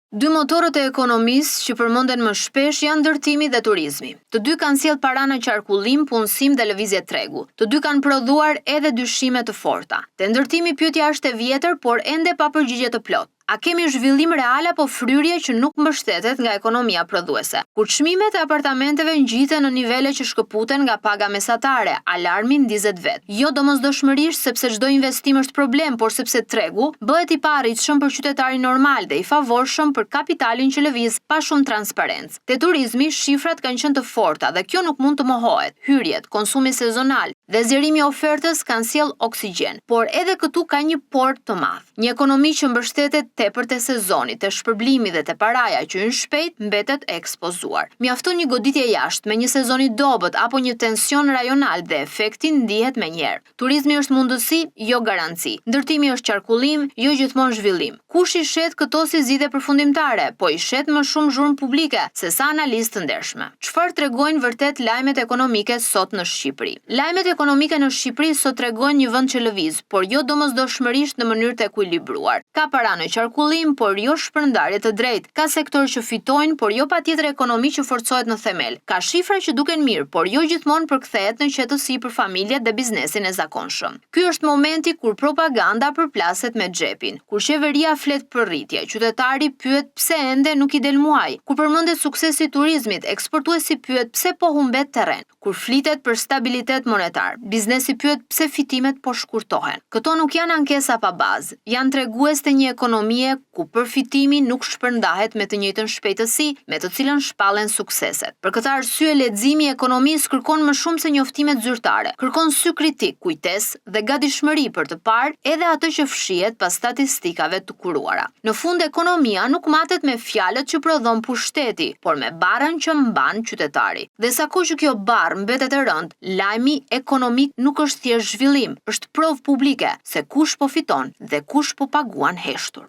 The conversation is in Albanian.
Dy motorët e ekonomisë që përmenden më shpesh janë ndërtimi dhe turizmi. Të dy kanë sjellë para në qarkullim, punësim dhe lëvizje tregu. Të dy kanë prodhuar edhe dyshime të forta. Te ndërtimi pyetja është e vjetër, por ende pa përgjigje të plotë. A kemi zhvillim real apo fryrje që nuk mbështetet nga ekonomia prodhuese? Kur çmimet e apartamenteve ngjiten në nivele që shkëputen nga paga mesatare, alarmi ndizet vetë. Jo domosdoshmërisht sepse çdo investim është problem, por sepse tregu bëhet i paarritshëm për qytetarin normal dhe i favorshëm për kapitalin që lëviz pa shumë transparencë. Te turizmi, shifrat kanë qenë të forta dhe kjo nuk mund të mohohet. Hyrjet, konsumi sezonal dhe zgjerimi i ofertës kanë sjellë oksigjen, por edhe këtu ka një por të madh. Një ekonomi që mbështetet tepër te sezoni, te shpërblimi dhe te paraja që hyn shpejt, mbetet e ekspozuar. Mjafton një goditje e jashtme, një sezon i dobët apo një tension rajonal dhe efekti ndihet menjëherë. Turizmi është mundësi, jo garanci. Ndërtimi është qarkullim, jo gjithmonë zhvillim. Kush i shet këto si zgjidhje përfundimtare, po i shet më shumë zhurmë publike sesa analizë të ndershme. Çfarë tregojnë vërtet lajmet ekonomike sot në Shqipëri? Lajmet ekonomike në Shqipëri sot tregojnë një vend që lëviz, por jo domosdoshmërisht në mënyrë të ekuilibruar. Ka para në qarkullim, por jo shpërndarje të drejtë. Ka sektorë që fitojnë, por jo patjetër ekonomi që forcohet në themel. Ka shifra që duken mirë, por jo gjithmonë përkthehet në qetësi për familjet dhe biznesin e zakonshëm. Ky është momenti kur propaganda përplaset me xhepin. Kur qeveria flet për rritje, qytetari pyet pse ende nuk i del muaji. Kur përmendet suksesi i turizmit, eksportuesi pyet pse po humbet terren. Kur flitet për stabilitet monetar, biznesi pyet pse fitimet po shkurtohen. Këto nuk janë ankesa pa bazë, janë tregues të një ekonomie ku përfitimi nuk shpërndahet me të njëjtën shpejtësi me të cilën shpallen sukseset. Për këtë arsye, leximi i ekonomisë kërkon më shumë se njoftimet zyrtare, kërkon sy kritik, kujtesë dhe gatishmëri për të parë edhe atë që fshihet pas statistikave të kuruara. Në fund, ekonomia nuk matet me fjalët që prodhon pushteti, por me barrën që mban qytetari. Dhe sa kohë që kjo barrë mbetet e rëndë, lajmi ekonomik nuk është thjesht zhvillim, është provë publike se kush po fiton dhe kush po paguan heshtur.